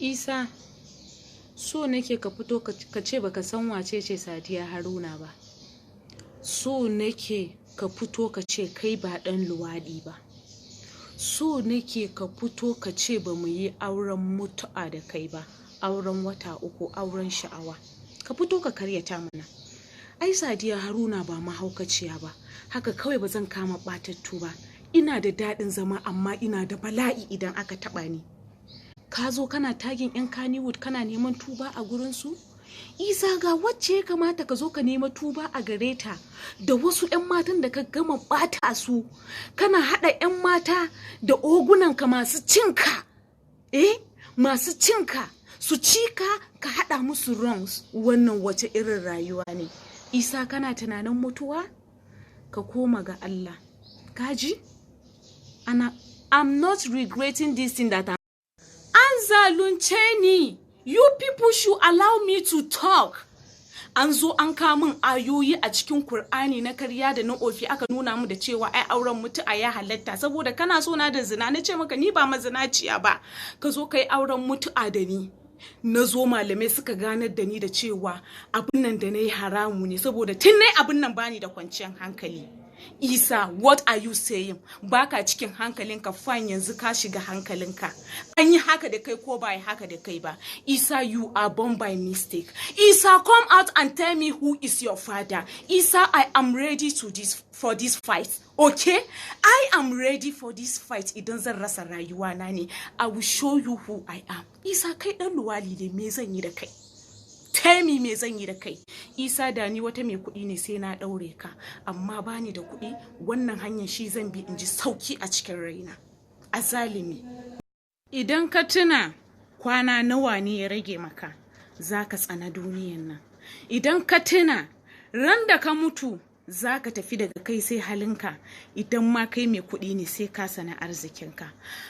Isa, so nake ka fito ka ce baka san wace ce Sadiya Haruna ba. So nake ka fito ka ce kai ba ɗan luwaɗi ba. So nake ka fito ka ce ba mu yi auren mutu'a da kai ba, auren wata 3, auren sha'awa. Ka fito ka karyata mana. Ai Sadiya Haruna ba mahaukaciya ba, haka kawai ba zan kama ɓatattu ba. Ina da daɗin zama, amma ina da bala'i idan aka taɓa ni. Ka zo kana tagging 'yan Kannywood, kana neman tuba a gurinsu? Isa, ga wacce ya kamata ka zo ka nema tuba a gare ta, da wasu 'yan matan da ka gama ɓata su, kana haɗa 'yan mata da ogunanka masu cinka, eh, masu cinka, su cika, ka haɗa musu wrongs. Wannan wace irin rayuwa ne? Isa, kana tunanin mutuwa? Ka koma ga Allah. Kaji? And I'm not regretting this thing that I'm an zalunce ni. You people should allow me to talk. An zo an min ayoyi a cikin Kur'ani na karya da na ofi, aka nuna mu da cewa ai auren mutu'a ya halatta. Saboda kana so na da zina, na ce maka ni ba mazinaciya ba. Ka zo ka yi auren mutu'a da ni. Na zo malamai suka ganar da ni da cewa abin nan da na yi haramu ne, saboda tun na abin nan bani da kwanciyar hankali. Isa, what are you saying? Baka cikin hankalinka. Fine, yanzu ka shiga hankalinka. An yi haka da kai ko ba yi haka da kai ba? Isa, you are born by mistake. Isa, come out and tell me who is your father. Isa, I am ready to this for this fight. Okay? I am ready for this fight. Idan zan rasa rayuwa na ne, I will show you who I am. Isa, kai dan luwali ne, me zan yi da kai? Tell me, me zan yi da kai? Isa, da ni wata mai kuɗi ne, sai na ɗaure ka, amma bani da kuɗi. Wannan hanyar shi zan bi in ji sauki a cikin raina. Azalimi, idan ka tuna kwana nawa ne ya rage maka, za ka tsana duniyan nan. Idan ka tuna ran da ka mutu, za ka tafi daga kai sai halinka. Idan ma kai mai kuɗi ne, sai ka sana arzikinka.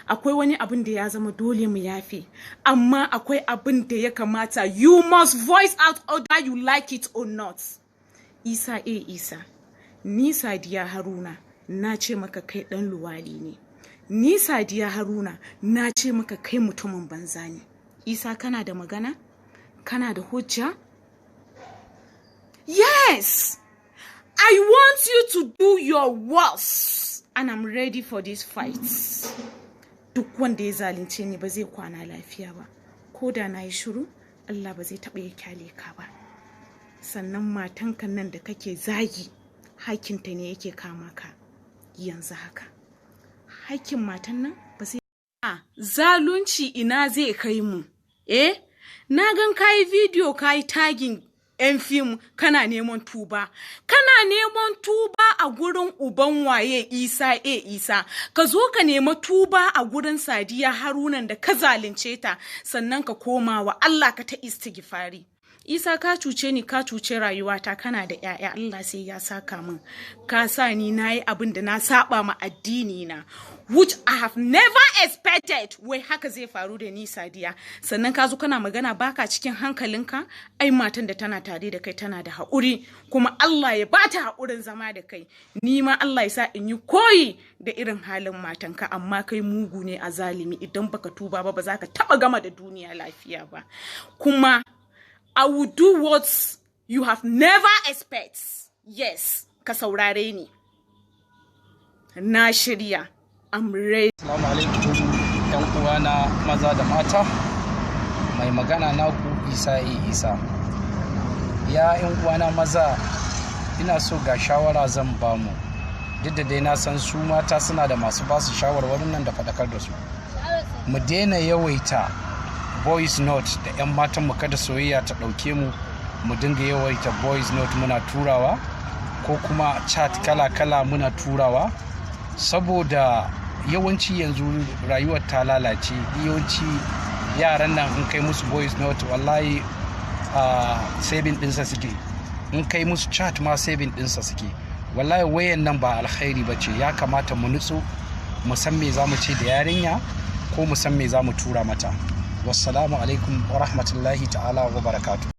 Akwai wani abin da ya zama dole mu yafe, amma akwai abin da ya kamata you must voice out, whether you like it or not. Isa A Isa, ni Sadiya Haruna na ce maka kai ɗan luwali ne. Ni Sadiya Haruna na ce maka kai mutumin banza ne. Isa, kana da magana? Kana da hujja? Yes, I want you to do your worst, and I'm ready for this fight. Duk wanda ya zalunce ni ba zai kwana lafiya ba. Ko da na yi shiru, Allah ba zai taɓa ya kyale ka ba. Sannan matanka nan da kake zagi, hakinta ne yake kama ka yanzu haka. Hakin matan nan ba zai. Zalunci ina zai kai mu? Eh? Na gan kayi bidiyo, kayi tagging 'yan fim, kana neman tuba. Kana neman tuba a gurin uban waye, Isa A Isa? Ka zo ka nema tuba a gurin Sadiya Harunan da ka zalunce ta, sannan ka koma wa Allah ka ta istighfari. Isa, ka cuce ni, ka cuce rayuwata. Kana da 'ya'ya, Allah sai ya saka min. Ka sa ni na yi abin da na saba ma addini na, which I have never expected wai haka zai faru da ni Sadiya. Sannan ka zo kana magana baka cikin hankalinka. Ai matan da tana tare da kai tana da haƙuri, kuma Allah ya bata haƙurin zama da kai. Ni ma Allah ya sa in yi koyi da irin halin matanka, amma kai mugu ne, a zalimi. Idan baka tuba ba, ba za ka taba gama da duniya lafiya ba. Kuma I will do what you have never expect. Yes, ka saurare ni. Na shirya. I'm ready. Assalamu alaikum, yan uwana maza da mata. Mai magana naku Isa A Isa. Ya yan uwana maza, ina so ga shawara zan bamu. Duk da dai na san su mata suna da masu basu shawarwarin nan da faɗakar da su. Mu daina yawaita voice note da 'yan matan mu. Kada soyayya ta ɗauke mu, mu dinga yawaita voice note muna turawa, ko kuma chat kala-kala muna turawa, saboda yawanci yanzu rayuwar ta lalace. Yawanci yaran nan, in kai musu voice note, wallahi saving ɗinsa suke. In kai musu chat ma, saving ɗinsa suke. Wallahi wayan nan ba alkhairi ba ce. Ya kamata mu nutsu, mu san me za mu ce da yarinya, ko mu san me za mu tura mata. Wassalamu alaikum wa rahmatullahi ta'ala wa barakatuh.